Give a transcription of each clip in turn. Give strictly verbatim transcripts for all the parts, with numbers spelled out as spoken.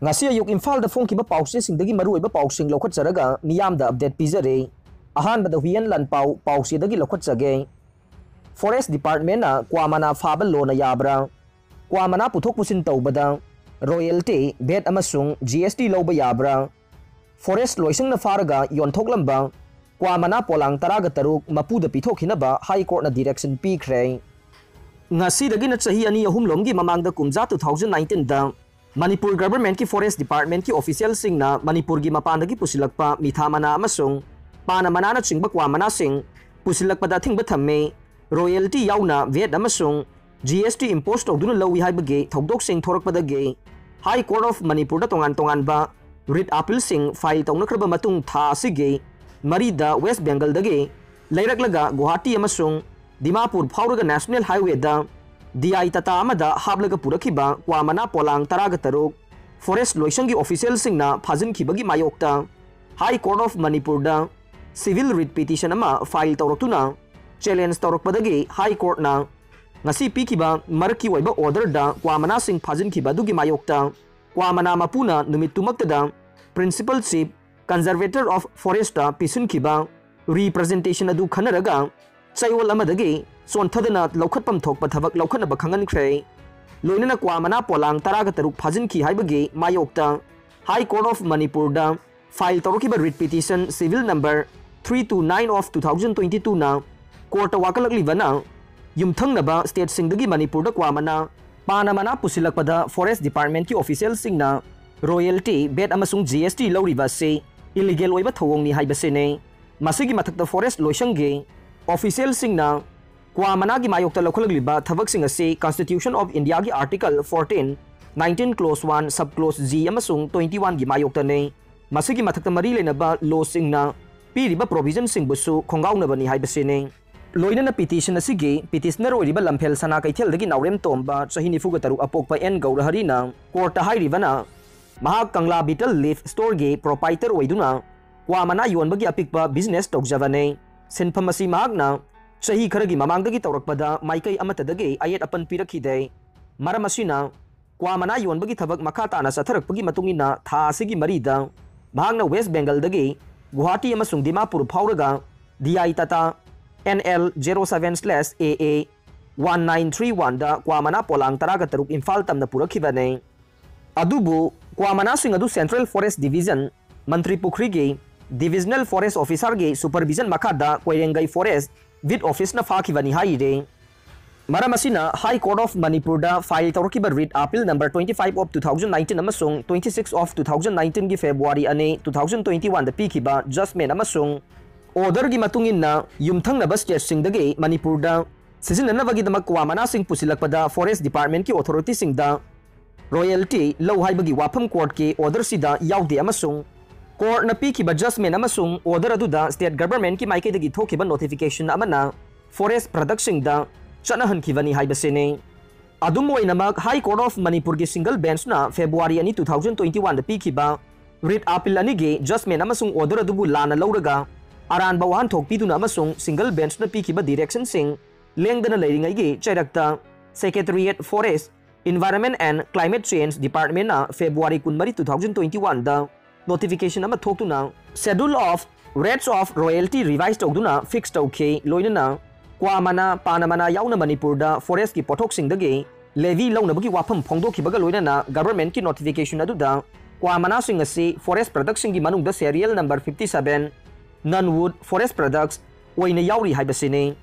ꯉꯁꯤ ꯑꯌꯨꯛ ꯏꯝꯐꯥꯜꯗ ꯐꯣꯡꯈꯤꯕ ꯄꯥꯎꯆꯦꯁꯤꯡꯗꯒꯤ ꯃꯔꯨꯑꯣꯏꯕ ꯄꯥꯎꯁꯤꯡ ꯂꯧꯈꯠꯆꯔꯒ ꯃꯤꯌꯥꯝꯗ ꯑꯞꯗꯦꯠ ꯄꯤꯖꯔꯤ꯫ ꯑꯍꯥꯟꯕꯗ ꯍꯨꯏꯌꯦꯟ ꯂꯥꯟꯄꯥꯎ ꯄꯥꯎꯆꯦꯗꯒꯤ ꯂꯧꯈꯠꯆꯒꯦ꯫ ꯐꯣꯔꯦꯁ ꯗꯤꯄꯥꯔꯠꯃꯦꯟꯅ ꯀ꯭ꯋꯥ ꯃꯅꯥ ꯐꯥꯕ ꯂꯣꯅ ꯌꯥꯕ꯭ꯔꯥ? ꯀ꯭ꯋꯥ ꯃꯅꯥ ꯄꯨꯊꯣꯛ ꯄꯨꯁꯤꯟ ꯇꯧꯕꯗ ꯔꯣꯌꯦꯜꯇꯤ, ꯚꯦꯠ ꯑꯃꯁꯨꯡ ꯖꯤ ꯑꯦꯁ ꯇꯤ ꯂꯧꯕ ꯌꯥꯕ꯭ꯔꯥ? ꯐꯣꯔꯦꯁ ꯂꯣꯏꯁꯪꯅ ꯐꯥꯔꯒ ꯌꯣꯟꯊꯣꯛꯂꯝꯕ ꯀ꯭ꯋꯥ ꯃꯅꯥ ꯄꯣꯂꯥꯡ ꯇꯔꯥꯒ ꯇꯔꯨꯛ ꯃꯄꯨꯗ ꯄꯤꯊꯣꯛꯈꯤꯅꯕ ꯍꯥꯏ ꯀꯣꯔꯠꯅ ꯗꯤꯔꯦꯛꯁꯟ ꯄꯤꯈ꯭ꯔꯦ꯫ ꯉꯁꯤꯗꯒꯤꯅ ꯆꯍꯤ ꯑꯅꯤ ꯑꯍꯨꯝ ꯂꯣꯝꯒꯤ ꯃꯃꯥꯡꯗ ꯀꯨꯝꯖꯥ two thousand nineteenꯗ ꯃꯅꯤꯄꯨꯔ ꯒꯚꯔꯟꯃꯦꯟꯠꯀꯤ ꯐꯣꯔꯦꯁ ꯗꯤꯄꯥꯔꯠꯃꯦꯟꯠꯀꯤ ꯑꯣꯐꯤꯁꯤꯌꯦꯜꯁꯤꯡꯅ ꯃꯅꯤꯄꯨꯔꯒꯤ ꯃꯄꯥꯟꯗꯒꯤ ꯄꯨꯁꯤꯜꯂꯛꯄ ꯃꯤꯊꯥ ꯃꯅꯥ ꯑꯃꯁꯨꯡ ꯄꯥꯅ ꯃꯅꯥꯅꯆꯤꯡꯕ ꯀ꯭ꯋꯥ ꯃꯅꯥꯁꯤꯡ ꯄꯨꯁꯤꯜꯂꯛꯄꯗ ꯑꯊꯤꯡꯕ ꯊꯝꯃꯤ꯫ ꯔꯣꯌꯦꯜꯇꯤ ꯌꯥꯎꯅ ꯚꯦꯠ ꯑꯃꯁꯨꯡ ꯖꯤ ꯑꯦꯁ ꯇꯤ ꯏꯝꯄꯣꯁ ꯇꯧꯗꯨꯅ ꯂꯧꯏ ꯍꯥꯏꯕꯒꯤ ꯊꯧꯗꯣꯛꯁꯤꯡ ꯊꯣꯔꯛꯄꯗꯒꯤ ꯍꯥꯏ ꯀꯣꯔꯠ ꯑꯣꯐ ꯃꯅꯤꯄꯨꯔꯗ ꯇꯣꯉꯥꯟ ꯇꯣꯉꯥꯟꯕ ꯔꯤꯠ ꯑꯄꯤꯜꯁꯤꯡ ꯐꯥꯏꯜ ꯇꯧꯅꯈ꯭ꯔꯕ ꯃꯇꯨꯡ ꯊꯥ ꯑꯁꯤꯒꯤ ꯃꯔꯤꯗ ꯋꯦꯁ ꯕꯦꯡꯒꯜꯗꯒꯤ ꯂꯩꯔꯛꯂꯒ ꯒꯨꯋꯥꯍꯥꯇꯤ ꯑꯃꯁꯨꯡ ꯗꯤꯃꯥꯄꯨꯔ ꯐꯥꯎꯔꯒ ꯅꯦꯁꯅꯦꯜ ꯍꯥꯏꯋꯦꯗ ꯗꯤ ꯑꯥꯏ ꯇꯥꯇꯥ ꯑꯃꯗ ꯍꯥꯞꯂꯒ ꯄꯨꯔꯛꯈꯤꯕ ꯀ꯭ꯋꯥ ꯃꯅꯥ ꯄꯣꯂꯥꯡ ꯇꯔꯥꯒ ꯇꯔꯨꯛ ꯐꯣꯔꯦꯁ ꯂꯣꯏꯁꯪꯒꯤ ꯑꯣꯐꯤꯁꯤꯌꯦꯜꯁꯤꯡꯅ ꯐꯥꯖꯤꯟꯈꯤꯕꯒꯤ ꯃꯥꯌꯣꯛꯇ ꯍꯥꯏ ꯀꯣꯔꯠ ꯑꯣꯐ ꯃꯅꯤꯄꯨꯔꯗ ꯁꯤꯚꯤꯜ ꯔꯤꯠ ꯄꯤꯇꯤꯁꯟ ꯑꯃ ꯐꯥꯏꯜ ꯇꯧꯔꯛꯇꯨꯅ ꯆꯦꯂꯦꯟꯖ ꯇꯧꯔꯛꯄꯗꯒꯤ ꯍꯥꯏ ꯀꯣꯔꯠꯅ ꯉꯁꯤ ꯄꯤꯈꯤꯕ ꯃꯔꯛꯀꯤ ꯑꯣꯏꯕ ꯑꯣꯔꯗꯔꯗ ꯀ꯭ꯋꯥ ꯃꯅꯥꯁꯤꯡ ꯐꯥꯖꯤꯟꯈꯤꯕ ꯑꯗꯨꯒꯤ ꯃꯥꯌꯣꯛꯇ ꯀ꯭ꯋꯥ ꯃꯅꯥ ꯃꯄꯨꯅ ꯅꯨꯃꯤꯠꯇꯨꯃꯛꯇꯗ Principal Chief Conservator of Forestꯇ ꯄꯤꯁꯤꯟꯈꯤꯕ ꯔꯤꯄ꯭ꯔꯖꯦꯟꯇꯦꯁꯟ ꯑꯗꯨ ꯈꯟꯅꯔꯒ ꯆꯌꯣꯜ ꯑꯃꯗꯒꯤ ꯆꯣꯟꯊꯗꯅ ꯂꯧꯈꯠꯐꯝ ꯊꯣꯛꯄ ꯊꯕꯛ ꯂꯧꯈꯠꯅꯕ ꯈꯪꯍꯟꯈ꯭ꯔꯦ꯫ ꯂꯣꯏꯅꯅ ꯀ꯭ꯋꯥ ꯃꯅꯥ ꯄꯣꯂꯥꯡ ꯇꯔꯥꯒ ꯇꯔꯨꯛ ꯐꯥꯖꯤꯟꯈꯤ ꯍꯥꯏꯕꯒꯤ ꯃꯥꯌꯣꯛꯇ ꯍꯥꯏ ꯀꯣꯔꯠ ꯑꯣꯐ ꯃꯅꯤꯄꯨꯔꯗ ꯐꯥꯏꯜ ꯇꯧꯔꯛꯈꯤꯕ read petition civil number three two nine of two thousand twenty twoꯅ ꯀꯣꯔꯠꯇ ꯋꯥꯀꯠꯂꯛꯂꯤꯕꯅ ꯌꯨꯝꯊꯪꯅꯕ ꯁ꯭ꯇꯦꯠꯁꯤꯡꯗꯒꯤ ꯃꯅꯤꯄꯨꯔꯗ ꯀ꯭ꯋꯥ ꯃꯅꯥ, ꯄꯥꯅ ꯃꯅꯥ ꯄꯨꯁꯤꯜꯂꯛꯄꯗ ꯐꯣꯔꯦꯁ ꯗꯤꯄꯥꯔꯠꯃꯦꯟꯠꯀꯤ ꯑꯣꯐꯤꯁꯤꯌꯦꯜꯁꯤꯡꯅ ꯔꯣꯌꯦꯜꯇꯤ, ꯚꯦꯠ ꯑꯃꯁꯨꯡ ꯖꯤ ꯑꯦꯁ ꯇꯤ ꯂꯧꯔꯤꯕ ꯑꯁꯤ ꯏꯂꯤꯒꯦꯜ ꯑꯣꯏꯕ ꯊꯧꯑꯣꯡꯅꯤ ꯍꯥꯏꯕꯁꯤꯅꯤ꯫ ꯃꯁꯤꯒꯤ ꯃꯊꯛꯇ ꯐꯣꯔꯦꯁ ꯂꯣꯏꯁꯪꯒꯤ ꯑꯣꯐꯤꯁꯤꯌꯦꯜꯁꯤꯡꯅ ꯀ꯭ꯋꯥ ꯃꯅꯥꯒꯤ ꯃꯥꯌꯣꯛꯇ ꯂꯧꯈꯠꯂꯛꯂꯤꯕ ꯊꯕꯛꯁꯤꯡ ꯑꯁꯤ ꯀꯟꯁꯇꯤꯇ꯭ꯌꯨꯁꯟ ꯑꯣꯐ ꯏꯟꯗꯤꯌꯥꯒꯤ article fourteen, nineteen clause one, sub clause G ꯑꯃꯁꯨꯡ twenty oneꯒꯤ ꯃꯥꯌꯣꯛꯇꯅꯤ꯫ ꯃꯁꯤꯒꯤ ꯃꯊꯛꯇ ꯃꯔꯤ ꯂꯩꯅꯕ ꯂꯣꯁꯤꯡꯅ ꯄꯤꯔꯤꯕ ꯄ꯭ꯔꯣꯚꯤꯖꯟꯁꯤꯡꯕꯨꯁꯨ ꯈꯣꯡꯒꯥꯎꯅꯕꯅꯤ ꯍꯥꯏꯕꯁꯤꯅꯤ꯫ ꯂꯣꯏꯅꯅ ꯄꯤꯇꯤꯁꯟ ꯑꯁꯤꯒꯤ ꯄꯤꯇꯤꯁꯅꯔ ꯑꯣꯏꯔꯤꯕ ꯂꯝꯐꯦꯜ ꯁꯅꯥ ꯀꯩꯊꯦꯜꯗꯒꯤ ꯅꯥꯎꯔꯦꯝ ꯇꯣꯝꯕ, ꯆꯍꯤ ꯅꯤꯐꯨꯒ ꯇꯔꯨꯛ, ꯑꯄꯣꯛꯄ ꯑꯦꯟ ꯒꯧꯔꯍꯔꯤꯅ ꯀꯣꯔꯠꯇ ꯍꯥꯏꯔꯤꯕꯅ ꯃꯍꯥꯛ ꯀꯪꯂꯥ ꯕꯤꯇꯜ ꯂꯤꯐ ꯁ꯭ꯇꯣꯔꯒꯤ ꯄ꯭ꯔꯣꯄꯥꯏꯇꯔ ꯑꯣꯏꯗꯨꯅ ꯀ꯭ꯋꯥ ꯃꯅꯥ ꯌꯣꯟꯕꯒꯤ ꯑꯄꯤꯛꯄ ꯕꯤꯖꯤꯅꯦꯁ ꯇꯧꯖꯕꯅꯤ꯫ ꯁꯤꯟꯐꯝ ꯑꯁꯤ ꯃꯍꯥꯛꯅ ꯆꯍꯤ ꯈꯔꯒꯤ ꯃꯃꯥꯡꯗꯒꯤ ꯇꯧꯔꯛꯄꯗ ꯃꯥꯏꯀꯩ ꯑꯃꯠꯇꯗꯒꯤ ꯑꯌꯦꯠ ꯑꯄꯟ ꯄꯤꯔꯛꯈꯤꯗꯦ꯫ ꯃꯔꯝ ꯑꯁꯤꯅ ꯀ꯭ꯋꯥ ꯃꯅꯥ ꯌꯣꯟꯕꯒꯤ ꯊꯕꯛ ꯃꯈꯥ ꯇꯥꯅ ꯆꯠꯊꯔꯛꯄꯒꯤ ꯃꯇꯨꯡ ꯏꯟꯅ ꯊꯥ ꯑꯁꯤꯒꯤ ꯃꯔꯤꯗ ꯃꯍꯥꯛꯅ ꯋꯦꯁ ꯕꯦꯡꯒꯜꯗꯒꯤ ꯒꯨꯋꯥꯍꯥꯇꯤ ꯑꯃꯁꯨꯡ ꯗꯤꯃꯥꯄꯨꯔ ꯐꯥꯎꯔꯒ D I Tata N L zero seven slash A A one nine three ꯋꯥꯟꯗ ꯀ꯭ꯋꯥ ꯃꯅꯥ ꯄꯣꯂꯥꯡ ꯇꯔꯥꯒ ꯇꯔꯨꯛ ꯏꯝꯐꯥꯜ ꯇꯝꯅ ꯄꯨꯔꯛꯈꯤꯕꯅꯤ꯫ ꯑꯗꯨꯕꯨ ꯀ꯭ꯋꯥ ꯃꯅꯥꯁꯤꯡ ꯑꯗꯨ ꯁꯦꯟꯇ꯭ꯔꯦꯜ ꯐꯣꯔꯦꯁ ꯗꯤꯕꯤꯖꯟ, ꯃꯟꯇ꯭ꯔꯤ ꯄꯨꯈ꯭ꯔꯤꯒꯤ ꯗꯤꯕꯤꯖꯅꯦꯜ ꯐꯣꯔꯦꯁ ꯑꯣꯐꯤꯁꯥꯔꯒꯤ ꯁꯨꯄꯔꯚꯤꯖꯟ ꯃꯈꯥꯗ ꯀꯣꯏꯔꯦꯡꯒꯩ ꯐꯣꯔꯦꯁ ꯕꯤꯠ ꯑꯣꯐꯤꯁꯅ ꯐꯥꯈꯤꯕꯅꯤ ꯍꯥꯏꯔꯤ꯫ ꯃꯔꯝ ꯑꯁꯤꯅ ꯍꯥꯏ ꯀꯣꯔꯠ ꯑꯣꯐ ꯃꯅꯤꯄꯨꯔꯗ ꯐꯥꯏꯜ ꯇꯧꯔꯛꯈꯤꯕ read appeal number twenty five of two thousand nineteen ꯑꯃꯁꯨꯡ twenty six of two thousand nineteenꯒꯤ ꯐꯦꯕ꯭ꯔꯨꯋꯥꯔꯤ ꯑꯅꯤ, two thousand twenty oneꯗ ꯄꯤꯈꯤꯕ ꯖꯖꯃꯦꯟ ꯑꯃꯁꯨꯡ ꯑꯣꯔꯗꯔꯒꯤ ꯃꯇꯨꯡ ꯏꯟꯅ ꯌꯨꯝꯊꯪꯅꯕ ꯁ꯭ꯇꯦꯠꯁꯤꯡꯗꯒꯤ ꯃꯅꯤꯄꯨꯔꯗ ꯁꯤꯖꯤꯟꯅꯅꯕꯒꯤꯗꯃꯛ ꯀ꯭ꯋꯥ ꯃꯅꯥꯁꯤꯡ ꯄꯨꯁꯤꯜꯂꯛꯄꯗ ꯐꯣꯔꯦꯁ ꯗꯤꯄꯥꯔꯠꯃꯦꯟꯠꯀꯤ ꯑꯣꯊꯣꯔꯤꯇꯤꯁꯤꯡꯗ ꯔꯣꯌꯦꯜꯇꯤ ꯂꯧ ꯍꯥꯏꯕꯒꯤ ꯋꯥꯐꯝ ꯀꯣꯔꯠꯀꯤ ꯑꯣꯔꯗꯔꯁꯤꯗ ꯌꯥꯎꯗꯦ ꯑꯃꯁꯨꯡ ꯀꯣꯔꯠꯅ ꯄꯤꯈꯤꯕ ꯖꯖꯃꯦꯟ ꯑꯃꯁꯨꯡ ꯑꯣꯔꯗꯔ ꯑꯗꯨꯗ ꯁ꯭ꯇꯦꯠ ꯒꯚꯔꯟꯃꯦꯟꯠꯀꯤ ꯃꯥꯏꯀꯩꯗꯒꯤ ꯊꯣꯛꯈꯤꯕ ꯅꯣꯇꯤꯐꯤꯀꯦꯁꯟ ꯑꯃꯅ ꯐꯣꯔꯦꯁ ꯄ꯭ꯔꯗꯛꯁꯤꯡꯗ ꯆꯠꯅꯍꯟꯈꯤꯕꯅꯤ ꯍꯥꯏꯕꯁꯤꯅꯤ꯫ ꯑꯗꯨꯝ ꯑꯣꯏꯅꯃꯛ, ꯍꯥꯏ ꯀꯣꯔꯠ ꯑꯣꯐ ꯃꯅꯤꯄꯨꯔꯒꯤ ꯁꯤꯡꯒꯜ ꯕꯦꯟꯆꯅ ꯐꯦꯕ꯭ꯔꯨꯋꯥꯔꯤ ꯑꯅꯤ, two thousand twenty oneꯗ ꯄꯤꯈꯤꯕ ꯔꯤꯠ ꯑꯥꯄꯤꯜ ꯑꯅꯤꯒꯤ ꯖꯖꯃꯦꯟ ꯑꯃꯁꯨꯡ ꯑꯣꯔꯗꯔ ꯑꯗꯨꯕꯨ ꯂꯥꯟꯅ ꯂꯧꯔꯒ ꯑꯔꯥꯟꯕ ꯋꯥꯍꯟꯊꯣꯛ ꯄꯤꯗꯨꯅ ꯑꯃꯁꯨꯡ ꯁꯤꯡꯒꯜ ꯕꯦꯟꯆꯅ ꯄꯤꯈꯤꯕ ꯗꯤꯔꯦꯛꯁꯟꯁꯤꯡ ꯂꯦꯡꯗꯅ ꯂꯩꯔꯤꯉꯩꯒꯤ ꯆꯩꯔꯛꯇ Secretariat Forest, Environment and Climate Change Departmentꯅ ꯐꯦꯕ꯭ꯔꯨꯋꯥꯔꯤ ꯀꯨꯟꯃꯔꯤ, two thousand twenty oneꯗ ꯅꯣꯇꯤꯐꯤꯀꯦꯁꯟ ꯑꯃ ꯊꯣꯛꯇꯨꯅ Schedule of Rates of Royalty revise ꯇꯧꯗꯨꯅ ꯐꯤꯛꯁ ꯇꯧꯈꯤ꯫ ꯂꯣꯏꯅꯅ ꯀ꯭ꯋꯥ ꯃꯅꯥ, ꯄꯥꯅ ꯃꯅꯥ ꯌꯥꯎꯅ ꯃꯅꯤꯄꯨꯔꯗ ꯐꯣꯔꯦꯁ꯭ꯠꯀꯤ ꯄꯣꯠꯊꯣꯛꯁꯤꯡꯗꯒꯤ ꯂꯦꯚꯤ ꯂꯧꯅꯕꯒꯤ ꯋꯥꯐꯝ ꯐꯣꯡꯗꯣꯛꯈꯤꯕꯒ ꯂꯣꯏꯅꯅ ꯒꯚꯔꯟꯃꯦꯟꯠꯀꯤ ꯅꯣꯇꯤꯐꯤꯀꯦꯁꯟ ꯑꯗꯨꯗ ꯀ꯭ꯋꯥ ꯃꯅꯥꯁꯤꯡ ꯑꯁꯤ ꯐꯣꯔꯦꯁ꯭ꯠ ꯄ꯭ꯔꯗꯛꯁꯤꯡꯒꯤ ꯃꯅꯨꯡꯗ serial number fifty seven, non-wood forest products, ꯑꯣꯏꯅ ꯌꯥꯎꯔꯤ ꯍꯥꯏꯕꯁꯤꯅꯤ꯫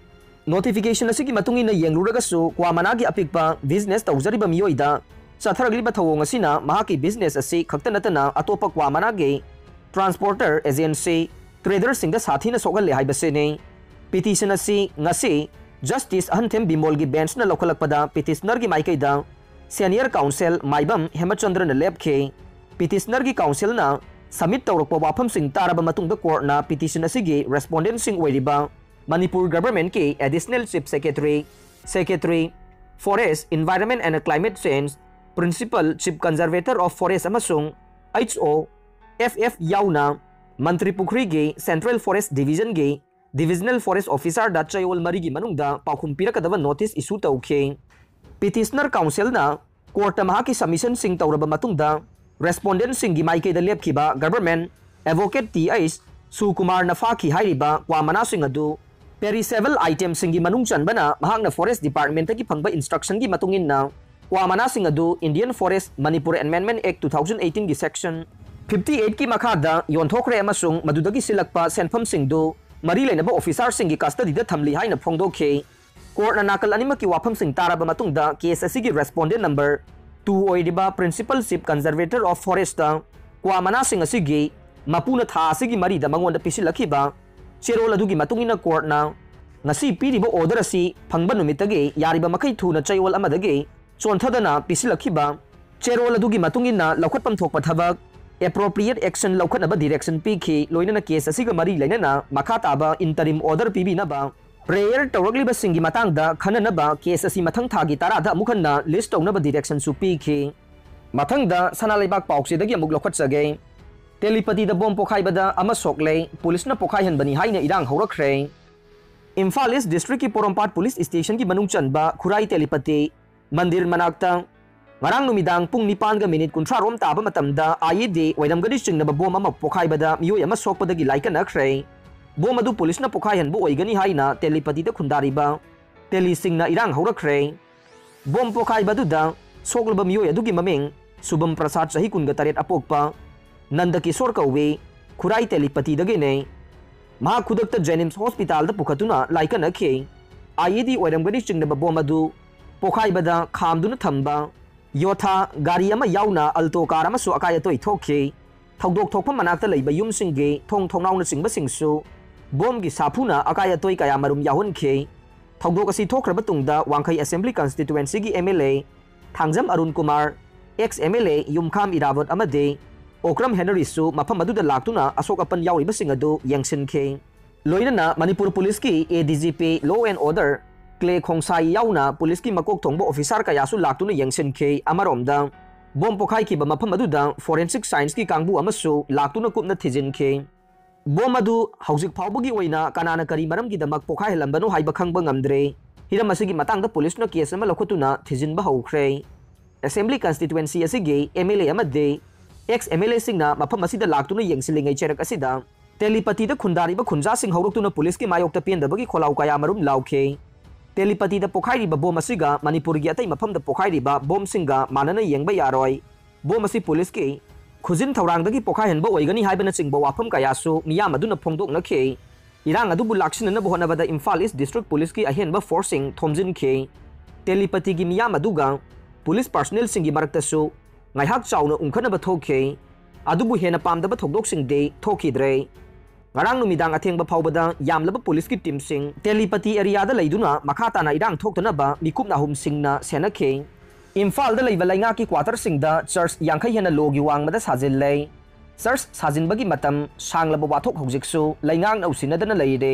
ꯅꯣꯇꯤꯐꯤꯀꯦꯁꯟ ꯑꯁꯤꯒꯤ ꯃꯇꯨꯡ ꯏꯟꯅ ꯌꯦꯡꯂꯨꯔꯒꯁꯨ, ꯀ꯭ꯋꯥ ꯃꯅꯥꯒꯤ ꯑꯄꯤꯛꯄ ꯕꯤꯖꯤꯅꯦꯁ ꯇꯧꯖꯔꯤꯕ ꯃꯤꯑꯣꯏꯗ ꯆꯠꯊꯔꯛꯂꯤꯕ ꯊꯧꯑꯣꯡ ꯑꯁꯤꯅ ꯃꯍꯥꯛꯀꯤ ꯕꯤꯖꯤꯅꯦꯁ ꯑꯁꯤ ꯈꯛꯇ ꯅꯠꯇꯅ ꯑꯇꯣꯞꯄ ꯀ꯭ꯋꯥ ꯃꯅꯥꯒꯤ ꯇ꯭ꯔꯥꯟꯁꯄꯣꯔꯇꯔ, ꯑꯦꯖꯦꯟꯁꯤ, ꯇ꯭ꯔꯦꯗꯔꯁꯤꯡꯗ ꯁꯥꯊꯤꯅ ꯁꯣꯛꯍꯜꯂꯦ ꯍꯥꯏꯕꯁꯤꯅꯤ꯫ ꯄꯤꯇꯤꯁꯟ ꯑꯁꯤ ꯉꯁꯤ ꯖꯁꯇꯤꯁ ꯑꯍꯟꯊꯦꯝ ꯕꯤꯃꯣꯜꯒꯤ ꯕꯦꯟꯆꯅ ꯂꯧꯈꯠꯂꯛꯄꯗ, ꯄꯤꯇꯤꯁꯅꯔꯒꯤ ꯃꯥꯏꯀꯩꯗ ꯁꯦꯅꯤꯌꯔ ꯀꯥꯎꯟꯁꯤꯜ ꯃꯥꯏꯕꯝ ꯍꯦꯃꯆꯟꯗ꯭ꯔꯅ ꯂꯦꯞꯈꯤ꯫ ꯄꯤꯇꯤꯁꯅꯔꯒꯤ ꯀꯥꯎꯟꯁꯤꯜꯅ ꯁꯕꯃꯤꯠ ꯇꯧꯔꯛꯄ ꯋꯥꯐꯝꯁꯤꯡ ꯇꯥꯔꯕ ꯃꯇꯨꯡꯗ, ꯀꯣꯔꯠꯅ ꯄꯤꯇꯤꯁꯟ ꯑꯁꯤꯒꯤ ꯔꯦꯁꯄꯣꯟꯗꯦꯟꯠꯁꯤꯡ ꯑꯣꯏꯔꯤꯕ ꯃꯅꯤꯄꯨꯔ ꯒꯚꯔꯟꯃꯦꯟꯠꯀꯤ additional chief secretary, secretary, forest, environment and climate change, principal chief conservator of forest ꯑꯃꯁꯨꯡ ꯑꯩꯆ ꯑꯣ ꯑꯦꯐ ꯑꯦꯐ ꯌꯥꯎꯅ ꯃꯟꯇ꯭ꯔꯤ ꯄꯨꯈ꯭ꯔꯤꯒꯤ ꯁꯦꯟꯇ꯭ꯔꯦꯜ ꯐꯣꯔꯦꯁ꯭ꯠ ꯗꯤꯕꯤꯖꯟꯒꯤ ꯗꯤꯕꯤꯖꯅꯦꯜ ꯐꯣꯔꯦꯁ꯭ꯠ ꯑꯣꯐꯤꯁꯥꯔꯗ ꯆꯌꯣꯜ ꯃꯔꯤꯒꯤ ꯃꯅꯨꯡꯗ ꯄꯥꯎꯈꯨꯝ ꯄꯤꯔꯛꯀꯗꯕ ꯅꯣꯇꯤꯁ ꯏꯁꯨ ꯇꯧꯈꯤ꯫ ꯄꯤꯇꯤꯁꯅꯔ ꯀꯥꯎꯟꯁꯤꯜꯅ Courtꯅ ꯃꯍꯥꯛꯀꯤ submissionꯁꯤꯡ ꯇꯧꯔꯕ ꯃꯇꯨꯡꯗ, respondentꯁꯤꯡꯒꯤ ꯃꯥꯏꯀꯩꯗ ꯂꯦꯞꯈꯤꯕ government advocate ꯇꯤ ꯑꯩꯆ ꯁꯨꯀꯨꯃꯥꯔꯅ ꯐꯥꯈꯤ ꯍꯥꯏꯔꯤꯕ ꯀ꯭ꯋꯥ ꯃꯅꯥꯁꯤꯡ ꯑꯗꯨ perishable itemꯁꯤꯡꯒꯤ ꯃꯅꯨꯡ ꯆꯟꯕꯅ ꯃꯍꯥꯛꯅ Forest Departmentꯇꯒꯤ ꯐꯪꯕ instructionꯒꯤ ꯃꯇꯨꯡ ꯏꯟꯅ ꯀ꯭ꯋꯥ ꯃꯅꯥꯁꯤꯡ ꯑꯗꯨ Indian Forest Manipur Amendment Act two thousand eighteenꯒꯤ section fifty eightꯀꯤ ꯃꯈꯥꯗ ꯌꯣꯟꯊꯣꯛꯈ꯭ꯔꯦ ꯑꯃꯁꯨꯡ ꯃꯗꯨꯗꯒꯤ ꯁꯤꯜꯂꯛꯄ ꯁꯦꯟꯐꯝꯁꯤꯡꯗꯨ ꯃꯔꯤ ꯂꯩꯅꯕ officerꯁꯤꯡꯒꯤ custodyꯗ ꯊꯝꯂꯤ ꯍꯥꯏꯅ ꯐꯣꯡꯗꯣꯛꯈꯤ꯫ Courtꯅ ꯅꯥꯀꯜ ꯑꯅꯤꯃꯛꯀꯤ ꯋꯥꯐꯝꯁꯤꯡ ꯇꯥꯔꯕ ꯃꯇꯨꯡꯗ case ꯑꯁꯤꯒꯤ respondent number two ꯑꯣꯏꯔꯤꯕ Principal Chief Conservator of Forestꯇ ꯀ꯭ꯋꯥ ꯃꯅꯥꯁꯤꯡ ꯑꯁꯤꯒꯤ ꯃꯄꯨꯅ ꯊꯥ ꯑꯁꯤꯒꯤ ꯃꯔꯤꯗ ꯃꯉꯣꯟꯗ ꯄꯤꯁꯤꯜꯂꯛꯈꯤꯕ ꯆꯦꯔꯣꯜ ꯑꯗꯨꯒꯤ ꯃꯇꯨꯡ ꯏꯟꯅ courtꯅ ꯉꯁꯤ ꯄꯤꯔꯤꯕ order ꯑꯁꯤ ꯐꯪꯕ ꯅꯨꯃꯤꯠꯇꯒꯤ ꯌꯥꯔꯤꯕ ꯃꯈꯩ ꯊꯨꯅ ꯆꯌꯣꯜ ꯑꯃꯗꯒꯤ ꯆꯣꯟꯊꯗꯅ ꯄꯤꯁꯤꯜꯂꯛꯈꯤꯕ ꯆꯦꯔꯣꯜ ꯑꯗꯨꯒꯤ ꯃꯇꯨꯡ ꯏꯟꯅ ꯂꯧꯈꯠꯐꯝ ꯊꯣꯛꯄ ꯊꯕꯛ, appropriate action ꯂꯧꯈꯠꯅꯕ direction ꯄꯤꯈꯤ꯫ ꯂꯣꯏꯅꯅ case ꯑꯁꯤꯒ ꯃꯔꯤ ꯂꯩꯅꯅ ꯃꯈꯥ ꯇꯥꯕ interim order ꯄꯤꯕꯤꯅꯕ prayer ꯇꯧꯔꯛꯂꯤꯕꯁꯤꯡꯒꯤ ꯃꯇꯥꯡꯗ ꯈꯟꯅꯅꯕ case ꯑꯁꯤ ꯃꯊꯪ ꯊꯥꯒꯤ ꯇꯔꯥꯗ ꯑꯃꯨꯛ ꯍꯟꯅ list ꯇꯧꯅꯕ directionꯁꯨ ꯄꯤꯈꯤ꯫ ꯃꯊꯪꯗ ꯁꯅꯥ ꯂꯩꯕꯥꯛ ꯄꯥꯎꯆꯦꯗꯒꯤ ꯑꯃꯨꯛ ꯂꯧꯈꯠꯆꯒꯦ꯫ ꯇꯦꯂꯤꯄꯇꯤꯗ ꯕꯣꯝ ꯄꯣꯈꯥꯏꯕꯗ ꯑꯃ ꯁꯣꯛꯂꯦ, ꯄꯨꯂꯤꯁꯅ ꯄꯣꯈꯥꯏꯍꯟꯕꯅꯤ ꯍꯥꯏꯅ ꯏꯔꯥꯡ ꯍꯧꯔꯛꯈ꯭ꯔꯦ꯫ ꯏꯝꯐꯥꯜ ꯏꯁ ꯗꯤꯁꯇ꯭ꯔꯤꯛꯀꯤ ꯄꯣꯔꯣꯝꯄꯥꯠ ꯄꯨꯂꯤꯁ ꯁ꯭ꯇꯦꯁꯟꯒꯤ ꯃꯅꯨꯡ ꯆꯟꯕ ꯈꯨꯔꯥꯏ ꯇꯦꯂꯤꯄꯇꯤ ꯃꯟꯗꯤꯔ ꯃꯅꯥꯛꯇ ꯉꯔꯥꯡ ꯅꯨꯃꯤꯗꯥꯡ ꯄꯨꯡ ꯅꯤꯄꯥꯟꯒ ꯃꯤꯅꯤꯠ ꯀꯨꯟꯊ꯭ꯔꯥ ꯔꯣꯝ ꯇꯥꯕ ꯃꯇꯝꯗ ꯑꯥꯏ ꯏ ꯗꯤ ꯑꯣꯏꯔꯝꯒꯅꯤ ꯆꯤꯡꯅꯕ ꯕꯣꯝ ꯑꯃ ꯄꯣꯈꯥꯏꯕꯗ ꯃꯤꯑꯣꯏ ꯑꯃ ꯁꯣꯛꯄꯗꯒꯤ ꯂꯥꯏꯀꯠꯅꯈ꯭ꯔꯦ꯫ ꯕꯣꯝ ꯑꯗꯨ ꯄꯨꯂꯤꯁꯅ ꯄꯣꯈꯥꯏꯍꯟꯕ ꯑꯣꯏꯒꯅꯤ ꯍꯥꯏꯅ ꯇꯦꯂꯤꯄꯇꯤꯗ ꯈꯨꯟꯗꯥꯔꯤꯕ ꯇꯦꯂꯤꯁꯤꯡꯅ ꯏꯔꯥꯡ ꯍꯧꯔꯛꯈ꯭ꯔꯦ꯫ ꯕꯣꯝ ꯄꯣꯈꯥꯏꯕ ꯑꯗꯨꯗ ꯁꯣꯛꯂꯕ ꯃꯤꯑꯣꯏ ꯑꯗꯨꯒꯤ ꯃꯃꯤꯡ ꯁꯨꯚꯝ ꯄ꯭ꯔꯁꯥꯗ, ꯆꯍꯤ ꯀꯨꯟꯒ ꯇꯔꯦꯠ ꯑꯄꯣꯛꯄ, ꯅꯟꯗ ꯀꯤꯁꯣꯔ ꯀꯧꯏ, ꯈꯨꯔꯥꯏ ꯇꯦꯂꯤꯄꯇꯤꯗꯒꯤꯅꯤ꯫ ꯃꯍꯥꯛ ꯈꯨꯗꯛꯇ ꯖꯦꯅꯤꯝꯁ ꯍꯣꯁꯄꯤꯇꯥꯜꯗ ꯄꯨꯈꯠꯇꯨꯅ ꯂꯥꯏꯀꯠꯅꯈꯤ꯫ ꯑꯥꯏ ꯏ ꯗꯤ ꯑꯣꯏꯔꯝꯒꯅꯤ ꯆꯤꯡꯅꯕ ꯕꯣꯝ ꯑꯗꯨ ꯄꯣꯈꯥꯏꯕꯗ ꯈꯥꯝꯗꯨꯅ ꯊꯝꯕ ꯌꯣꯊꯥ ꯒꯥꯔꯤ ꯑꯃ ꯌꯥꯎꯅ ꯑꯜꯇꯣ ꯀꯥꯔ ꯑꯃꯁꯨ ꯑꯀꯥꯏ ꯑꯇꯣꯏ ꯊꯣꯛꯈꯤ꯫ ꯊꯧꯗꯣꯛ ꯊꯣꯛꯐꯝ ꯃꯅꯥꯛꯇ ꯂꯩꯕ ꯌꯨꯝꯁꯤꯡꯒꯤ ꯊꯣꯡ ꯊꯣꯡꯅꯥꯎꯅꯆꯤꯡꯕꯁꯤꯡꯁꯨ ꯕꯣꯝꯒꯤ ꯁꯥꯐꯨꯅ ꯑꯀꯥꯏ ꯑꯇꯣꯏ ꯀꯌꯥ ꯃꯔꯨꯝ ꯌꯥꯎꯍꯟꯈꯤ꯫ ꯊꯧꯗꯣꯛ ꯑꯁꯤ ꯊꯣꯛꯈ꯭ꯔꯕ ꯇꯨꯡꯗ ꯋꯥꯡꯈꯩ ꯑꯦꯁꯦꯝꯕ꯭ꯂꯤ ꯀꯟꯁꯇꯤꯇꯨꯋꯦꯟꯁꯤꯒꯤ M L A Thangjam Arun Kumar, ex M L A Yumkham Erabot ꯑꯃꯗꯤ ꯑꯣꯀ꯭ꯔꯝ ꯍꯦꯅꯔꯤꯁꯨ ꯃꯐꯝ ꯑꯗꯨꯗ ꯂꯥꯛꯇꯨꯅ ꯑꯁꯣꯛ ꯑꯄꯟ ꯌꯥꯎꯔꯤꯕꯁꯤꯡ ꯑꯗꯨ ꯌꯦꯡꯁꯤꯟꯈꯤ꯫ ꯂꯣꯏꯅꯅ ꯃꯅꯤꯄꯨꯔ ꯄꯨꯂꯤꯁꯀꯤ A D G P Law and Order Clay Khongsai ꯌꯥꯎꯅ ꯄꯨꯂꯤꯁꯀꯤ ꯃꯀꯣꯛ ꯊꯣꯡꯕ ꯑꯣꯐꯤꯁꯥꯔ ꯀꯌꯥꯁꯨ ꯂꯥꯛꯇꯨꯅ ꯌꯦꯡꯁꯤꯟꯈꯤ꯫ ꯑꯃꯔꯣꯝꯗ ꯕꯣꯝ ꯄꯣꯈꯥꯏꯈꯤꯕ ꯃꯐꯝ ꯑꯗꯨꯗ forensic scienceꯀꯤ ꯀꯥꯡꯕꯨ ꯑꯃꯁꯨ ꯂꯥꯛꯇꯨꯅ ꯀꯨꯞꯅ ꯊꯤꯖꯤꯟꯈꯤ꯫ ꯕꯣꯝ ꯑꯗꯨ ꯍꯧꯖꯤꯛ ꯐꯥꯎꯕꯒꯤ ꯑꯣꯏꯅ ꯀꯅꯥꯅ ꯀꯔꯤ ꯃꯔꯝꯒꯤꯗꯃꯛ ꯄꯣꯈꯥꯏꯍꯜꯂꯝꯕꯅꯣ ꯍꯥꯏꯕ ꯈꯪꯕ ꯉꯝꯗ꯭ꯔꯦ꯫ ꯍꯤꯔꯝ ꯑꯁꯤꯒꯤ ꯃꯇꯥꯡꯗ ꯄꯨꯂꯤꯁꯅ ꯀꯦꯁ ꯑꯃ ꯂꯧꯈꯠꯇꯨꯅ ꯊꯤꯖꯤꯟꯕ ꯍꯧꯈ꯭ꯔꯦ꯫ Assembly Constituency ꯑꯁꯤꯒꯤ M L A ꯑꯃꯗꯤ ex M L Aꯁꯤꯡꯅ ꯃꯐꯝ ꯑꯁꯤꯗ ꯂꯥꯛꯇꯨꯅ ꯌꯦꯡꯁꯤꯜꯂꯤꯉꯩ ꯆꯩꯔꯛ ꯑꯁꯤꯗ ꯇꯦꯂꯤꯄꯇꯤꯗ ꯈꯨꯟꯗꯥꯔꯤꯕ ꯈꯨꯟꯖꯥꯁꯤꯡ ꯍꯧꯔꯛꯇꯨꯅ ꯄꯨꯂꯤꯁꯀꯤ ꯃꯥꯌꯣꯛꯇ ꯄꯦꯟꯗꯕꯒꯤ ꯈꯣꯜꯂꯥꯎ ꯀꯌꯥ ꯃꯔꯨꯝ ꯂꯥꯎꯈꯤ꯫ ꯇꯦꯂꯤꯄꯇꯤꯗ ꯄꯣꯈꯥꯏꯔꯤꯕ ꯕꯣꯝ ꯑꯁꯤꯒ ꯃꯅꯤꯄꯨꯔꯒꯤ ꯑꯇꯩ ꯃꯐꯝꯗ ꯄꯣꯈꯥꯏꯔꯤꯕ ꯕꯣꯝꯁꯤꯡꯒ ꯃꯥꯟꯅꯅ ꯌꯦꯡꯕ ꯌꯥꯔꯣꯏ꯫ ꯕꯣꯝ ꯑꯁꯤ ꯄꯨꯂꯤꯁꯀꯤ ꯈꯨꯖꯤꯟ ꯊꯧꯔꯥꯡꯗꯒꯤ ꯄꯣꯈꯥꯏꯍꯟꯕ ꯑꯣꯏꯒꯅꯤ ꯍꯥꯏꯕꯅꯆꯤꯡꯕ ꯋꯥꯐꯝ ꯀꯌꯥꯁꯨ ꯃꯤꯌꯥꯝ ꯑꯗꯨꯅ ꯐꯣꯡꯗꯣꯛꯅꯈꯤ꯫ ꯏꯔꯥꯡ ꯑꯗꯨꯕꯨ ꯂꯥꯛꯁꯤꯟꯅꯅꯕ ꯍꯣꯠꯅꯕꯗ ꯏꯝꯐꯥꯜ ꯏꯁ ꯗꯤꯁꯇ꯭ꯔꯤꯛ ꯄꯨꯂꯤꯁꯀꯤ ꯑꯍꯦꯟꯕ ꯐꯣꯔꯁꯁꯤꯡ ꯊꯣꯝꯖꯤꯟꯈꯤ꯫ ꯇꯦꯂꯤꯄꯇꯤꯒꯤ ꯃꯤꯌꯥꯝ ꯑꯗꯨꯒ ꯄꯨꯂꯤꯁ ꯄꯥꯔꯁꯣꯅꯦꯜꯁꯤꯡꯒꯤ ꯃꯔꯛꯇꯁꯨ ꯉꯥꯏꯍꯥꯛ ꯆꯥꯎꯅ ꯎꯪꯈꯠꯅꯕ ꯊꯣꯛꯈꯤ꯫ ꯑꯗꯨꯕꯨ ꯍꯦꯟꯅ ꯄꯥꯝꯗꯕ ꯊꯧꯗꯣꯛꯁꯤꯡꯗꯤ ꯊꯣꯛꯈꯤꯗ꯭ꯔꯦ꯫ ꯉꯔꯥꯡ ꯅꯨꯃꯤꯗꯥꯡ ꯑꯊꯦꯡꯕ ꯐꯥꯎꯕꯗ ꯌꯥꯝꯂꯕ ꯄꯨꯂꯤꯁꯀꯤ ꯇꯤꯝꯁꯤꯡ ꯇꯦꯂꯤꯄꯇꯤ ꯑꯦꯔꯤꯌꯥꯗ ꯂꯩꯗꯨꯅ ꯃꯈꯥ ꯇꯥꯅ ꯏꯔꯥꯡ ꯊꯣꯛꯇꯅꯕ ꯃꯤꯀꯨꯞ ꯅꯥꯍꯨꯝꯁꯤꯡꯅ ꯁꯦꯟꯅꯈꯤ꯫ ꯏꯝꯐꯥꯜꯗ ꯂꯩꯕ ꯂꯩꯉꯥꯛꯀꯤ ꯀ꯭ꯋꯥꯇꯔꯁꯤꯡꯗ ꯆꯔꯆ ꯌꯥꯡꯈꯩ ꯍꯦꯟꯅ ꯂꯣꯒꯤ ꯋꯥꯡꯃꯗ ꯁꯥꯖꯤꯜꯂꯦ꯫ ꯆꯔꯆ ꯁꯥꯖꯤꯟꯕꯒꯤ ꯃꯇꯝ ꯁꯥꯡꯂꯕ ꯋꯥꯊꯣꯛ ꯍꯧꯖꯤꯛꯁꯨ ꯂꯩꯉꯥꯛꯅ ꯎꯁꯤꯟꯅꯗꯅ ꯂꯩꯔꯦ꯫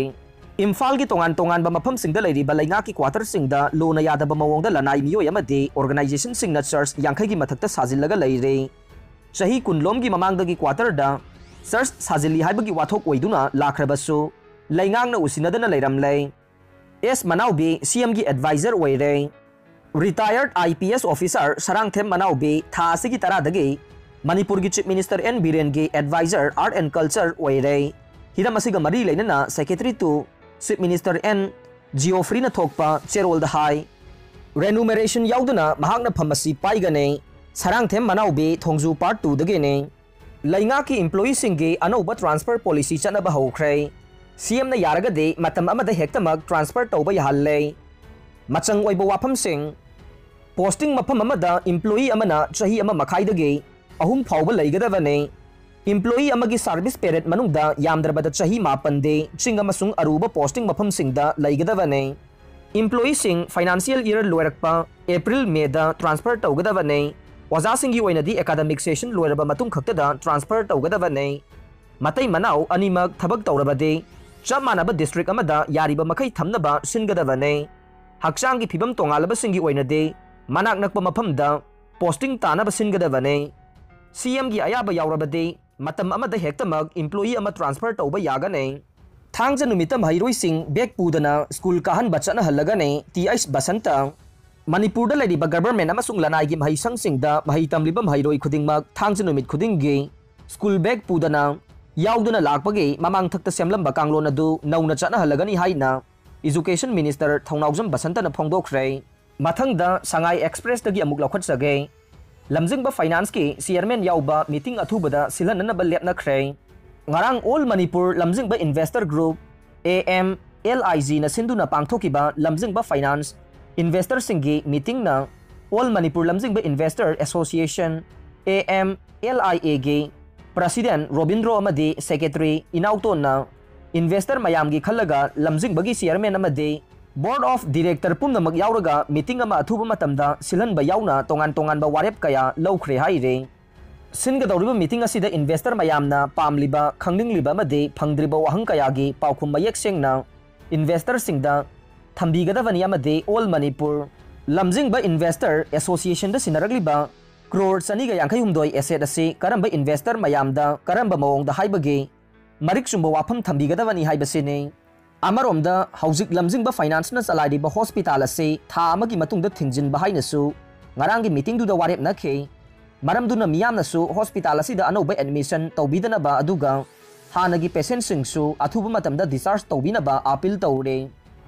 ꯏꯝꯐꯥꯜꯒꯤ ꯇꯣꯉꯥꯟ ꯇꯣꯉꯥꯟꯕ ꯃꯐꯝꯁꯤꯡꯗ ꯂꯩꯔꯤꯕ ꯂꯩꯉꯥꯛꯀꯤ ꯀ꯭ꯋꯥꯇꯔꯁꯤꯡꯗ ꯂꯣꯅ ꯌꯥꯗꯕ ꯃꯑꯣꯡꯗ ꯂꯅꯥꯏ ꯃꯤꯑꯣꯏ ꯑꯃꯗꯤ ꯑꯣꯔꯒꯅꯥꯏꯖꯦꯁꯟꯁꯤꯡꯅ ꯆꯔꯆ ꯌꯥꯡꯈꯩꯒꯤ ꯃꯊꯛꯇ ꯁꯥꯖꯤꯜꯂꯒ ꯂꯩꯔꯦ꯫ ꯆꯍꯤ ꯀꯨꯟꯂꯣꯝꯒꯤ ꯃꯃꯥꯡꯗꯒꯤ ꯀ꯭ꯋꯥꯇꯔꯗ ꯆꯔꯆ ꯁꯥꯖꯤꯜꯂꯤ ꯍꯥꯏꯕꯒꯤ ꯋꯥꯊꯣꯛ ꯑꯣꯏꯗꯨꯅ ꯂꯥꯛꯈ꯭ꯔꯕꯁꯨ ꯂꯩꯉꯥꯛꯅ ꯎꯁꯤꯟꯅꯗꯅ ꯂꯩꯔꯝꯂꯦ꯫ ꯑꯦꯁ ꯃꯅꯥꯎꯕꯤ ꯁꯤ ꯑꯦꯝꯒꯤ ꯑꯦꯗꯚꯥꯏꯖꯔ ꯑꯣꯏꯔꯦ꯫ ꯔꯤꯇꯥꯌꯔꯗ I P S officer Sarangthem ꯃꯅꯥꯎꯕꯤ ꯊꯥ ꯑꯁꯤꯒꯤ ꯇꯔꯥꯗꯒꯤ ꯃꯅꯤꯄꯨꯔꯒꯤ ꯆꯤꯐ ꯃꯤꯅꯤꯁꯇꯔ ꯑꯦꯟ ꯕꯤꯔꯦꯟꯒꯤ ꯑꯦꯗꯚꯥꯏꯖꯔ Art and Culture ꯑꯣꯏꯔꯦ꯫ ꯍꯤꯔꯝ ꯑꯁꯤꯒ ꯃꯔꯤ ꯂꯩꯅꯅ Secretary to Chief Minister N Geoffreyꯅ ꯊꯣꯛꯄ ꯆꯦꯔꯣꯜꯗ ꯍꯥꯏ꯫ ꯔꯦꯅꯨꯃꯦꯔꯦꯁꯟ ꯌꯥꯎꯗꯅ ꯃꯍꯥꯛꯅ ꯐꯝ ꯑꯁꯤ ꯄꯥꯏꯒꯅꯤ꯫ ꯁꯔꯥꯡꯊꯦꯝ ꯃꯅꯥꯎꯕꯤ ꯊꯣꯡꯖꯨ ꯄꯥꯔꯠ ꯇꯨꯗꯒꯤꯅꯤ꯫ ꯂꯩꯉꯥꯛꯀꯤ ꯏꯝꯄ꯭ꯂꯣꯌꯤꯁꯤꯡꯒꯤ ꯑꯅꯧꯕ ꯇ꯭ꯔꯥꯟꯁꯐꯔ ꯄꯣꯂꯤꯁꯤ ꯆꯠꯅꯕ ꯍꯧꯈ꯭ꯔꯦ꯫ ꯁꯤ ꯑꯦꯝꯅ ꯌꯥꯔꯒꯗꯤ ꯃꯇꯝ ꯑꯃꯗ ꯍꯦꯛꯇꯃꯛ ꯇ꯭ꯔꯥꯟꯁꯐꯔ ꯇꯧꯕ ꯌꯥꯍꯜꯂꯦ꯫ ꯃꯆꯪ ꯑꯣꯏꯕ ꯋꯥꯐꯝꯁꯤꯡ: ꯄꯣꯁꯇꯤꯡ ꯃꯐꯝ ꯑꯃꯗ ꯏꯝꯄ꯭ꯂꯣꯌꯤ ꯑꯃꯅ ꯆꯍꯤ ꯑꯃ ꯃꯈꯥꯏꯗꯒꯤ ꯑꯍꯨꯝ ꯐꯥꯎꯕ ꯂꯩꯒꯗꯕꯅꯤ꯫ ꯏꯝꯄ꯭ꯂꯣꯌꯤ ꯑꯃꯒꯤ ꯁꯥꯔꯚꯤꯁ ꯄꯦꯔꯦꯠ ꯃꯅꯨꯡꯗ ꯌꯥꯝꯗ꯭ꯔꯕꯗ ꯆꯍꯤ ꯃꯥꯄꯟꯗꯤ ꯆꯤꯡ ꯑꯃꯁꯨꯡ ꯑꯔꯨꯕ ꯄꯣꯁꯇꯤꯡ ꯃꯐꯝꯁꯤꯡꯗ ꯂꯩꯒꯗꯕꯅꯤ꯫ ꯏꯝꯄ꯭ꯂꯣꯌꯤꯁꯤꯡ ꯐꯥꯏꯅꯥꯟꯁꯤꯌꯦꯜ ꯏꯌꯔ ꯂꯣꯏꯔꯛꯄ ꯑꯦꯄ꯭ꯔꯤꯜ ꯃꯦꯗ ꯇ꯭ꯔꯥꯟꯁꯐꯔ ꯇꯧꯒꯗꯕꯅꯤ꯫ ꯑꯣꯖꯥꯁꯤꯡꯒꯤ ꯑꯣꯏꯅꯗꯤ ꯑꯦꯀꯥꯗꯃꯤꯛ ꯁꯦꯁꯟ ꯂꯣꯏꯔꯕ ꯃꯇꯨꯡ ꯈꯛꯇꯗ ꯇ꯭ꯔꯥꯟꯁꯐꯔ ꯇꯧꯒꯗꯕꯅꯤ꯫ ꯃꯇꯩ ꯃꯅꯥꯎ ꯑꯅꯤꯃꯛ ꯊꯕꯛ ꯇꯧꯔꯕꯗꯤ ꯆꯞ ꯃꯥꯟꯅꯕ ꯗꯤꯁꯇ꯭ꯔꯤꯛ ꯑꯃꯗ ꯌꯥꯔꯤꯕ ꯃꯈꯩ ꯊꯝꯅꯕ ꯁꯤꯟꯒꯗꯕꯅꯤ꯫ ꯍꯛꯆꯥꯡꯒꯤ ꯐꯤꯕꯝ ꯇꯣꯉꯥꯜꯂꯕꯁꯤꯡꯒꯤ ꯑꯣꯏꯅꯗꯤ ꯃꯅꯥꯛ ꯅꯛꯄ ꯃꯐꯝꯗ ꯄꯣꯁꯇꯤꯡ ꯇꯥꯅꯕ ꯁꯤꯟꯒꯗꯕꯅꯤ꯫ ꯁꯤ ꯑꯦꯝꯒꯤ ꯑꯌꯥꯕ ꯌꯥꯎꯔꯕꯗꯤ ꯃꯇꯝ ꯑꯃꯗ ꯍꯦꯛꯇꯃꯛ ꯏꯝꯄ꯭ꯂꯣꯌꯤ ꯑꯃ ꯇ꯭ꯔꯥꯟꯁꯐꯔ ꯇꯧꯕ ꯌꯥꯒꯅꯤ꯫ ꯊꯥꯡꯖ ꯅꯨꯃꯤꯠꯇ ꯃꯍꯩꯔꯣꯏꯁꯤꯡ ꯕꯦꯒ ꯄꯨꯗꯅ ꯁ꯭ꯀꯨꯜ ꯀꯥꯍꯟꯕ ꯆꯠꯅꯍꯜꯂꯒꯅꯤ, ꯇꯤ ꯑꯩꯆ ꯕꯁꯟꯇ꯫ ꯃꯅꯤꯄꯨꯔꯗ ꯂꯩꯔꯤꯕ ꯒꯚꯔꯟꯃꯦꯟꯠ ꯑꯃꯁꯨꯡ ꯂꯅꯥꯏꯒꯤ ꯃꯍꯩꯁꯪꯁꯤꯡꯗ ꯃꯍꯩ ꯇꯝꯂꯤꯕ ꯃꯍꯩꯔꯣꯏ ꯈꯨꯗꯤꯡꯃꯛ ꯊꯥꯡꯖ ꯅꯨꯃꯤꯠ ꯈꯨꯗꯤꯡꯒꯤ ꯁ꯭ꯀꯨꯜ ꯕꯦꯒ ꯄꯨꯗꯅ ꯌꯥꯎꯗꯨꯅ ꯂꯥꯛꯄꯒꯤ ꯃꯃꯥꯡꯊꯛꯇ ꯁꯦꯝꯂꯝꯕ ꯀꯥꯡꯂꯣꯟ ꯑꯗꯨ ꯅꯧꯅ ꯆꯠꯅꯍꯜꯂꯒꯅꯤ ꯍꯥꯏꯅ ꯏꯖꯨꯀꯦꯁꯟ ꯃꯤꯅꯤꯁꯇꯔ ꯊꯧꯅꯥꯎꯖꯝ ꯕꯁꯟꯇꯅ ꯐꯣꯡꯗꯣꯛꯈ꯭ꯔꯦ꯫ ꯃꯊꯪꯗ ꯁꯉꯥꯏ ꯑꯦꯛꯁꯄ꯭ꯔꯦꯁꯇꯒꯤ ꯑꯃꯨꯛ ꯂꯧꯈꯠꯆꯒꯦ꯫ ꯂꯝꯖꯤꯡꯕ ꯐꯥꯏꯅꯥꯟꯁꯀꯤ ꯆꯤꯌꯔꯃꯦꯟ ꯌꯥꯎꯕ ꯃꯤꯇꯤꯡ ꯑꯊꯨꯕꯗ ꯁꯤꯜꯍꯟꯅꯅꯕ ꯂꯦꯞꯅꯈ꯭ꯔꯦ꯫ ꯉꯔꯥꯡ ꯑꯣꯜ ꯃꯅꯤꯄꯨꯔ ꯂꯝꯖꯤꯡꯕ investor group, A M L I ꯖꯤꯅ ꯁꯤꯟꯗꯨꯅ ꯄꯥꯡꯊꯣꯛꯈꯤꯕ ꯂꯝꯖꯤꯡꯕ ꯐꯥꯏꯅꯥꯟꯁ ꯏꯟꯚꯦꯁꯇꯔꯁꯤꯡꯒꯤ ꯃꯤꯇꯤꯡꯅ ꯑꯣꯜ ꯃꯅꯤꯄꯨꯔ ꯂꯝꯖꯤꯡꯕ investor association, A M L I ꯑꯦꯒꯤ ꯄ꯭ꯔꯁꯤꯗꯦꯟꯠ ꯔꯣꯕꯤꯟꯗ꯭ꯔꯣ ꯑꯃꯗꯤ ꯁꯦꯀ꯭ꯔꯦꯇꯔꯤ ꯏꯅꯥꯎꯇꯣꯟꯅ ꯏꯟꯚꯦꯁꯇꯔ ꯃꯌꯥꯝꯒꯤ ꯈꯜꯂꯒ ꯂꯝꯖꯤꯡꯕꯒꯤ ꯆꯤꯌꯔꯃꯦꯟ ꯑꯃꯗꯤ ꯕꯣꯔꯗ ꯑꯣꯐ ꯗꯤꯔꯦꯛꯇꯔ ꯄꯨꯝꯅꯃꯛ ꯌꯥꯎꯔꯒ ꯃꯤꯇꯤꯡ ꯑꯃ ꯑꯊꯨꯕ ꯃꯇꯝꯗ ꯁꯤꯜꯍꯟꯕ ꯌꯥꯎꯅ ꯇꯣꯉꯥꯟ ꯇꯣꯉꯥꯟꯕ ꯋꯥꯔꯦꯞ ꯀꯌꯥ ꯂꯧꯈ꯭ꯔꯦ ꯍꯥꯏꯔꯤ꯫ ꯁꯤꯟꯒꯗꯧꯔꯤꯕ ꯃꯤꯇꯤꯡ ꯑꯁꯤꯗ ꯏꯟꯚꯦꯁꯇꯔ ꯃꯌꯥꯝꯅ ꯄꯥꯝꯂꯤꯕ, ꯈꯪꯅꯤꯡꯂꯤꯕ ꯑꯃꯗꯤ ꯐꯪꯗ꯭ꯔꯤꯕ ꯋꯥꯍꯪ ꯀꯌꯥꯒꯤ ꯄꯥꯎꯈꯨꯝ ꯃꯌꯦꯛ ꯁꯦꯡꯅ ꯏꯟꯚꯦꯁꯇꯔꯁꯤꯡꯗ ꯊꯝꯕꯤꯒꯗꯕꯅꯤ ꯑꯃꯗꯤ ꯑꯣꯜ ꯃꯅꯤꯄꯨꯔ ꯂꯝꯖꯤꯡꯕ ꯏꯟꯚꯦꯁꯇꯔ ꯑꯦꯁꯣꯁꯤꯌꯦꯁꯟꯗ ꯁꯤꯟꯅꯔꯛꯂꯤꯕ ꯀ꯭ꯔꯣꯔ ꯆꯅꯤꯒ ꯌꯥꯡꯈꯩ ꯍꯨꯝꯗꯣꯏ ꯑꯦꯁꯦꯠ ꯑꯁꯤ ꯀꯔꯝꯕ ꯏꯟꯚꯦꯁꯇꯔ ꯃꯌꯥꯝꯗ ꯀꯔꯝꯕ ꯃꯑꯣꯡꯗ ꯍꯥꯏꯕꯒꯦ ꯃꯔꯤꯛ ꯆꯨꯝꯕ ꯋꯥꯐꯝ ꯊꯝꯕꯤꯒꯗꯕꯅꯤ ꯍꯥꯏꯕꯁꯤꯅꯤ꯫ ꯑꯃꯔꯣꯝꯗ, ꯍꯧꯖꯤꯛ ꯂꯝꯖꯤꯡꯕ ꯐꯥꯏꯅꯥꯟꯁꯅ ꯆꯂꯥꯏꯔꯤꯕ ꯍꯣꯁꯄꯤꯇꯥꯜ ꯑꯁꯤ ꯊꯥ ꯑꯃꯒꯤ ꯃꯇꯨꯡꯗ ꯊꯤꯡꯖꯤꯟꯕ ꯍꯥꯏꯅꯁꯨ ꯉꯔꯥꯡꯒꯤ ꯃꯤꯇꯤꯡꯗꯨꯗ ꯋꯥꯔꯦꯞꯅꯈꯤ꯫ ꯃꯔꯝꯗꯨꯅ ꯃꯤꯌꯥꯝꯅꯁꯨ ꯍꯣꯁꯄꯤꯇꯥꯜ ꯑꯁꯤꯗ ꯑꯅꯧꯕ ꯑꯦꯗꯃꯤꯁꯟ ꯇꯧꯕꯤꯗꯅꯕ ꯑꯗꯨꯒ ꯍꯥꯟꯅꯒꯤ ꯄꯦꯁꯦꯟꯠꯁꯤꯡꯁꯨ ꯑꯊꯨꯕ ꯃꯇꯝꯗ ꯗꯤꯁꯆꯥꯔꯖ ꯇꯧꯕꯤꯅꯕ ꯑꯥꯄꯤꯜ ꯇꯧꯔꯦ꯫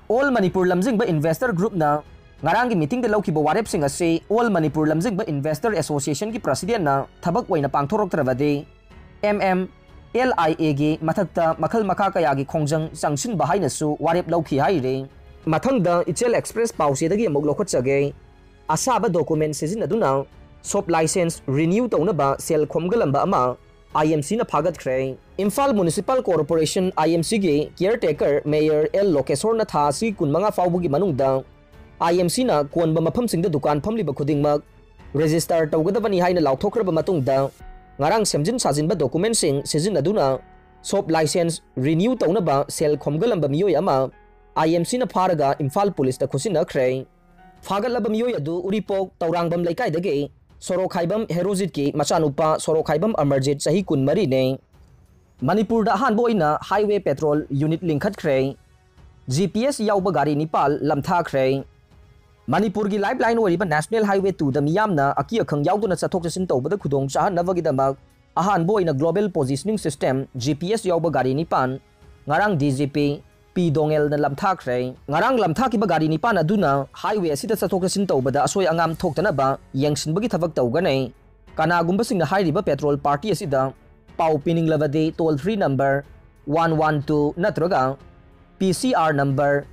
ꯑꯣꯜ ꯃꯅꯤꯄꯨꯔ ꯂꯝꯖꯤꯡꯕ ꯏꯟꯚꯦꯁꯇꯔ ꯒ꯭ꯔꯨꯞꯅ ꯉꯔꯥꯡꯒꯤ ꯃꯤꯇꯤꯡꯗ ꯂꯧꯈꯤꯕ ꯋꯥꯔꯦꯞꯁꯤꯡ ꯑꯁꯤ ꯑꯣꯜ ꯃꯅꯤꯄꯨꯔ ꯂꯝꯖꯤꯡꯕ ꯏꯟꯚꯦꯁꯇꯔ ꯑꯦꯁꯣꯁꯤꯌꯦꯁꯟꯒꯤ ꯄ꯭ꯔꯁꯤꯗꯦꯟꯠꯅ ꯊꯕꯛ ꯑꯣꯏꯅ ꯄꯥꯡꯊꯣꯔꯛꯇ꯭ꯔꯕꯗꯤ ꯑꯦꯝ ꯑꯦꯝ ꯑꯦꯜ ꯑꯥꯏ ꯑꯦꯒꯤ ꯃꯊꯛꯇ ꯃꯈꯜ ꯃꯈꯥ ꯀꯌꯥꯒꯤ ꯈꯣꯡꯖꯪ ꯆꯪꯁꯤꯟꯕ ꯍꯥꯏꯅꯁꯨ ꯋꯥꯔꯦꯞ ꯂꯧꯈꯤ ꯍꯥꯏꯔꯤ꯫ ꯃꯊꯪꯗ ꯏꯆꯦꯜ ꯑꯦꯛꯁꯄ꯭ꯔꯦꯁ ꯄꯥꯎꯆꯦꯗꯒꯤ ꯑꯃꯨꯛ ꯂꯧꯈꯠꯆꯒꯦ꯫ ꯑꯁꯥꯕ ꯗꯣꯀꯨꯃꯦꯟꯠ ꯁꯤꯖꯤꯟꯅꯗꯨꯅ ꯁꯣꯞ ꯂꯥꯏꯁꯦꯟꯁ ꯔꯤꯅ꯭ꯌꯨ ꯇꯧꯅꯕ ꯁꯦꯜ ꯈꯣꯝꯒꯠꯂꯝꯕ ꯑꯃ ꯑꯥꯏ ꯑꯦꯝ ꯁꯤꯅ ꯐꯥꯒꯠꯈ꯭ꯔꯦ꯫ ꯏꯝꯐꯥꯜ ꯃ꯭ꯌꯨꯅꯤꯁꯤꯄꯥꯜ ꯀꯣꯔꯄꯣꯔꯦꯁꯟ, ꯑꯥꯏ ꯑꯦꯝ ꯁꯤꯒꯤ ꯀꯤꯌꯔ ꯇꯦꯀꯔ ꯃꯦꯌꯔ ꯑꯦꯜ ꯂꯣꯀꯦꯁꯣꯔꯅ ꯊꯥ ꯑꯁꯤ ꯀꯨꯟꯃꯉꯥ ꯐꯥꯎꯕꯒꯤ ꯃꯅꯨꯡꯗ ꯑꯥꯏ ꯑꯦꯝ ꯁꯤꯅ ꯀꯣꯟꯕ ꯃꯐꯝꯁꯤꯡꯗ ꯗꯨꯀꯥꯟ ꯐꯝꯂꯤꯕ ꯈꯨꯗꯤꯡꯃꯛ ꯔꯦꯖꯤꯁꯇꯔ ꯇꯧꯒꯗꯕꯅꯤ ꯍꯥꯏꯅ ꯂꯥꯎꯊꯣꯛꯈ꯭ꯔꯕ ꯃꯇꯨꯡꯗ, ꯉꯔꯥꯡ ꯁꯦꯝꯖꯤꯟ ꯁꯥꯖꯤꯟꯕ ꯗꯣꯀꯨꯃꯦꯟꯠꯁꯤꯡ ꯁꯤꯖꯤꯟꯅꯗꯨꯅ ꯁꯣꯞ ꯂꯥꯏꯁꯦꯟꯁ ꯔꯤꯅ꯭ꯌꯨ ꯇꯧꯅꯕ ꯁꯦꯜ ꯈꯣꯝꯒꯠꯂꯝꯕ ꯃꯤꯑꯣꯏ ꯑꯃ ꯑꯥꯏ ꯑꯦꯝ ꯁꯤꯅ ꯐꯥꯔꯒ ꯏꯝꯐꯥꯜ ꯄꯨꯂꯤꯁꯇ ꯈꯨꯠꯁꯤꯟꯅꯈ꯭ꯔꯦ꯫ ꯐꯥꯒꯠꯂꯕ ꯃꯤꯑꯣꯏ ꯑꯗꯨ ꯎꯔꯤꯄꯣꯛ ꯇꯧꯔꯥꯡꯕꯝ ꯂꯩꯀꯥꯏꯗꯒꯤ ꯁꯣꯔꯣꯛꯈꯥꯏꯕꯝ ꯍꯦꯔꯣꯖꯤꯠꯀꯤ ꯃꯆꯥꯅꯨꯄꯥ ꯁꯣꯔꯣꯛꯈꯥꯏꯕꯝ ꯑꯃꯔꯖꯤꯠ, ꯆꯍꯤ ꯀꯨꯟꯃꯔꯤꯅꯤ꯫ ꯃꯅꯤꯄꯨꯔꯗ ꯑꯍꯥꯟꯕ ꯑꯣꯏꯅ ꯍꯥꯏꯋꯦ ꯄꯦꯇ꯭ꯔꯣꯜ ꯌꯨꯅꯤꯠ ꯂꯤꯡꯈꯠꯈ꯭ꯔꯦ꯫ ꯖꯤ ꯄꯤ ꯑꯦꯁ ꯌꯥꯎꯕ ꯒꯥꯔꯤ ꯅꯤꯄꯥꯜ ꯂꯝꯊꯥꯈ꯭ꯔꯦ꯫ ꯃꯅꯤꯄꯨꯔꯒꯤ ꯂꯥꯏꯐ ꯂꯥꯏꯟ ꯑꯣꯏꯔꯤꯕ ꯅꯦꯁꯅꯦꯜ ꯍꯥꯏꯋꯦ ꯇꯨꯗ ꯃꯤꯌꯥꯝꯅ ꯑꯀꯤ ꯑꯈꯪ ꯌꯥꯎꯗꯅ ꯆꯠꯊꯣꯛ ꯆꯠꯁꯤꯟ ꯇꯧꯕꯗ ꯈꯨꯗꯣꯡ ꯆꯥꯍꯟꯅꯕꯒꯤꯗꯃꯛ ꯑꯍꯥꯟꯕ ꯑꯣꯏꯅ global positioning system, G P S, ꯌꯥꯎꯕ ꯒꯥꯔꯤ ꯅꯤꯄꯥꯟ ꯉꯔꯥꯡ ꯗꯤ ꯖꯤ ꯄꯤ ꯄꯤ ꯗꯣꯉꯦꯜꯅ ꯂꯝꯊꯥꯈ꯭ꯔꯦ꯫ ꯉꯔꯥꯡ ꯂꯝꯊꯥꯈꯤꯕ ꯒꯥꯔꯤ ꯅꯤꯄꯥꯟ ꯑꯗꯨꯅ ꯍꯥꯏꯋꯦ ꯑꯁꯤꯗ ꯆꯠꯊꯣꯛ ꯆꯠꯁꯤꯟ ꯇꯧꯕꯗ ꯑꯁꯣꯏ ꯑꯉꯥꯝ ꯊꯣꯛꯇꯅꯕ ꯌꯦꯡꯁꯤꯟꯕꯒꯤ ꯊꯕꯛ ꯇꯧꯒꯅꯤ꯫ ꯀꯅꯥꯒꯨꯝꯕꯁꯤꯡꯅ ꯍꯥꯏꯔꯤꯕ ꯄꯦꯇ꯭ꯔꯣꯜ ꯄꯥꯔꯇꯤ ꯑꯁꯤꯗ ꯄꯥꯎ ꯄꯤꯅꯤꯡꯂꯕꯗꯤ, toll free number one one two ꯅꯠꯇ꯭ꯔꯒ P C R number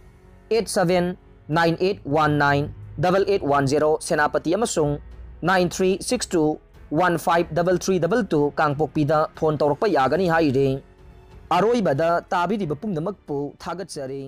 eight seven nine eight one nine double eight one zero Senapati ꯑꯃꯁꯨꯡ nine three six two one five double three double two ꯀꯥꯡꯄꯣꯛꯄꯤꯗ phone ꯇꯧꯔꯛꯄ ꯌꯥꯒꯅꯤ ꯍꯥꯏꯔꯤ꯫ ꯑꯔꯣꯏꯕꯗ ꯇꯥꯕꯤꯔꯤꯕ ꯄꯨꯝꯅꯃꯛꯄꯨ ꯊꯥꯒꯠꯆꯔꯤ꯫